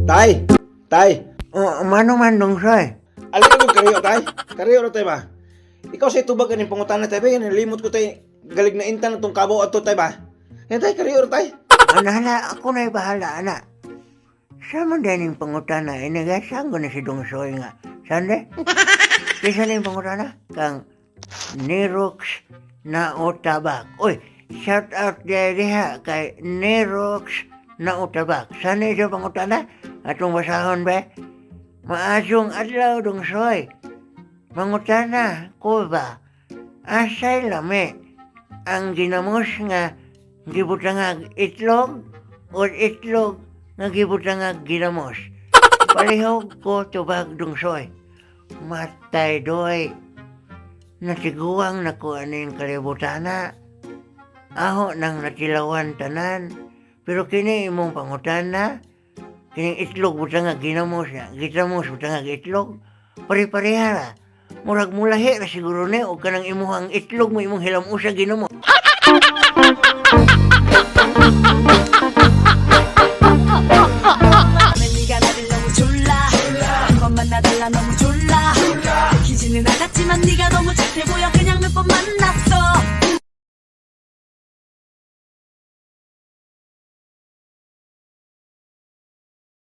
Tay! Tay! Oh, mano man, Dongsoy? Alin ko kariyo, tay? Kariyo ra, tay ba? Ikaw sa tubag aning pangutana, tay ba? Yan, limot ko, tay. Galig na intan na tong kabaw ato, tay ba? Yan, tay, kariyo ra, tay. Ano, ako na'y bahala, ana. Sa man din yung pangutana, inigasang ko na si Dongsoy nga. Sande? Kisa na yung pangutana? Kang Nerox na utabak. Uy, shout out diha kay Nerox na utabak. Saan siya pangutana? Atong basahon ba? Maasong adlaw, Dongsoy. Mangutana ko ba? Asay lami ang ginamos nga gibutangag itlog o itlog nga gibutangag ginamos? Palihog ko tubag, Dongsoy. Matay doy. Natiguang na ko aning kalibutana. Aho nang natilawan tanan. Pero kini imong pangutana, kining itlog butangag ginamos na, ginamos butangag itlog, pare-pareha ra. Murag mulahi ra siguro ni o kanang imuhang itlog mo imong hilamusa ginamos.